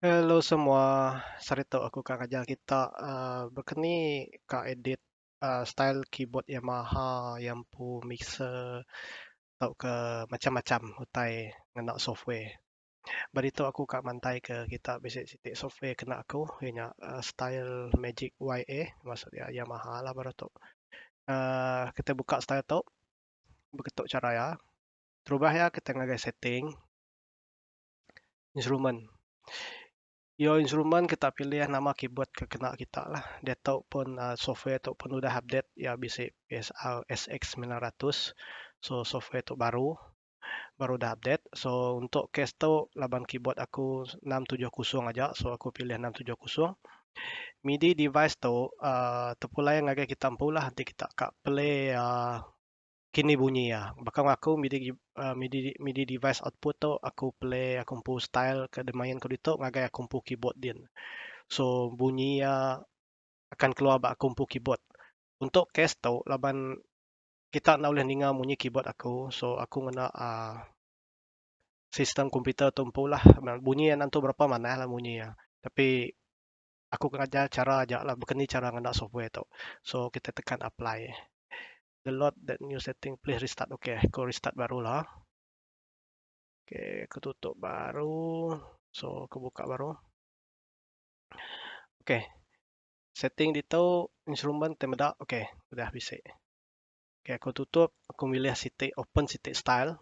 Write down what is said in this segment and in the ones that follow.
Hello semua, saritu aku ka ngajar kita uhh bekeni ka edit uhh style keyboard Yamaha iya empu mixer tauka macam-macam utai ngena software. Ba ditu aku ka mantai ke kita bisi siti software kena aku iya nya style Magic YA maksud iya Yamaha lah baru tu. uhh Kita buka style tu beketu chara iya. Terubah iya kita ngagai setting. Instrument. Iyo instrument kita pilih nama keyboard ke kena kita lah. Diatu pun uhh software tu pun udah update iya bisi PSR SX 900. So software tu baru, baru udah update. So untuk case tu laban keyboard aku 670 aja so aku pilih 670. MIDI device tu uhh tepulai ngagai kita empu lah enti kita ka play uhh Kini bunyi iya. Baka aku midi midi midi device output tu aku play aku empu style ke dimain ku ditu ngagai aku empu keyboard din. So bunyi iya akan keluar ba aku empu keyboard. Untuk case tu laban kita enda ulih ninga munyi keyboard aku so aku ngena uhh sistem komputer tu empu lah. Bunyi iya nentu berapa manah lah munyi iya. Tapi aku ngajar chara aja lah baka ni chara ngena software tu. So kita tekan apply. The load that new setting please restart. Okey, aku restart baru lah. Okey, aku tutup baru. So, aku buka baru. Okey. Setting ditu instrument ti meda. Okey, udah bisi. Okey, aku tutup, aku milih siti open siti style.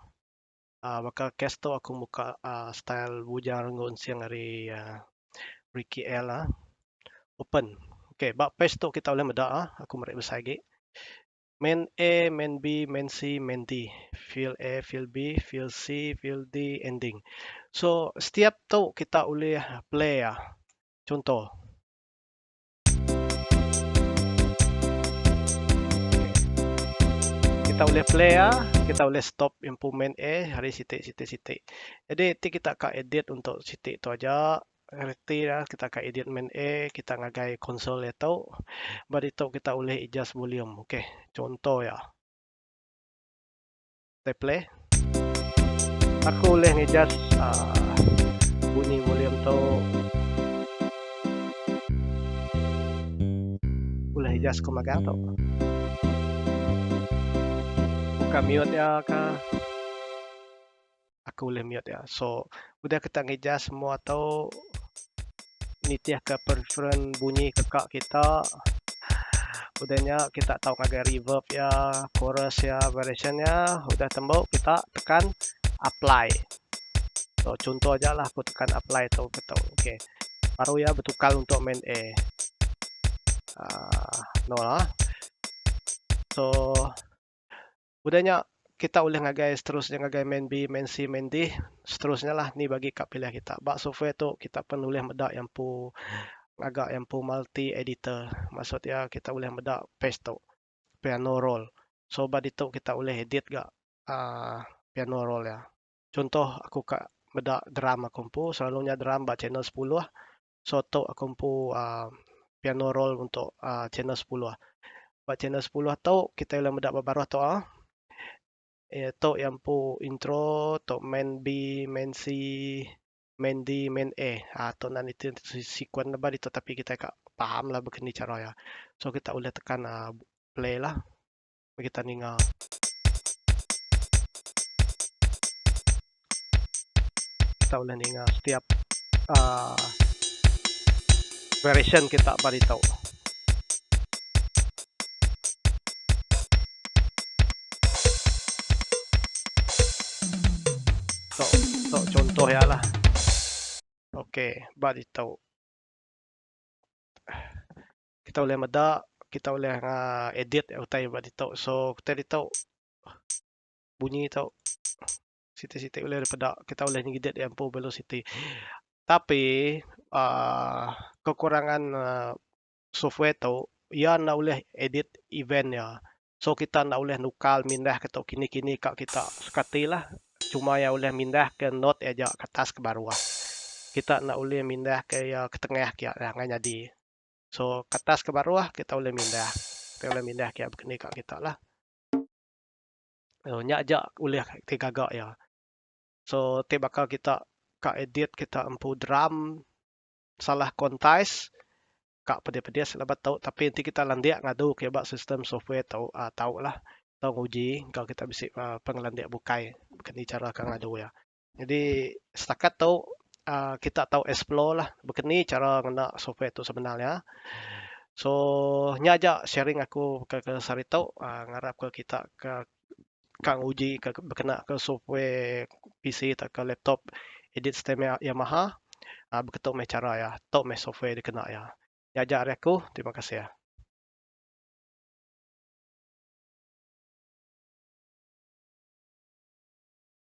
Uh, baka case tu aku muka uh, style Bujang Renggu Ensing ari uh, Ricky L lah. Open. Okey, ba page tu kita ulih meda ah, aku meri besai agi. Main A, main B, main C, main D. Fill A, fill B, fill C, fill D, ending. So, setiap tu kita ulih play ah. Chunto. Kita ulih play ah, kita ulih stop empu main A hari siti siti siti. Jadi ti kita ka edit untuk siti tu aja. Reti iya kita ka edit main A kita ngagai konsol iya tu. Ba ditu kita ulih adjust volume. Okey, chunto iya. Kitai play. Aku ulih ngijas uhh bunyi volume tu. Ulih adjust ku magang tu. Buka mute iya ka. Aku ulih mute iya. So udah kita ngijas semua tu nitihka preference bunyi keka kita. Udah nya kita tau ngagai reverb iya, chorus iya, variation iya. Udah tembu kita tekan apply. So chunto aja lah aku tekan apply tu ketu. Okey. Baru iya betukar untuk main A. Uh, no lah. So Udah nya kita ulih ngagai seterusnya ngagai main B, main C, main D seterusnya lah ni bagi ka pilih kita. Ba software tu kita pen ulih meda iya empu ngaga iya empu multi editor. Maksud iya kita ulih meda page tu piano roll. So ba ditu kita ulih edit ga uhh piano roll iya. Chuntoh aku ka meda drum aku empu selalu nya drum ba channel sepuluh. So tu aku empu uhh piano roll untuk uhh channel sepuluh. Ba channel sepuluh tu kitai ulih meda ba baruh tu uhh. Tu iya empu intro tu main B, main C, main D, main A. Uhh tu nan iti sequence ba ditu tapi kitai ka faham lah baka ni cara iya. So kita ulih tekan uhh play lah kita ninga. Kita ulih ninga setiap uhh variation kita ba ditu. Tok tok contoh iya lah. Okey ba ditu. Kita ulih meda kita ulih edit utai ba ditu. So utai ditu bunyi tu siti-siti ulih dipeda kita ulih ngedit iya empu velocity. Tapi uhh kekurangan uhh software tu iya enda ulih edit event iya. So kita enda ulih nukar mindah ke tu kini-kini ka kita suka ati lah. Cuma iya ulih mindah ke note iya aja ke atas ke baruh. Kita enda ulih mindah ke iya ke tengah kiya angai nyadi. So ke atas ke baruh kita ulih mindah. Kita ulih mindah kiya bekeni ka kita lah. So nya aja ulih ti gaga iya. So ti baka kita ka edit kita empu drum. salah quantize ka pedis-pedis laban tu tapi enti kita landik ngadu ke ba sistem software tu uhh tau lah tau nguji engka kita bisi uhh pengelandik bukai baka ni cara ka ngadu iya. Jadi setakat tu uhh kita tau explore lah baka ni cara ngena software tu sebenar iya. So nya aja sharing aku ke sehari tu uhh ngarap ke kita ke ka nguji ka bekena ke software PC tauka laptop edit stem Yamaha uhh beketu meh cara iya tu meh software dikena iya. Nya aja ari aku terima kasih.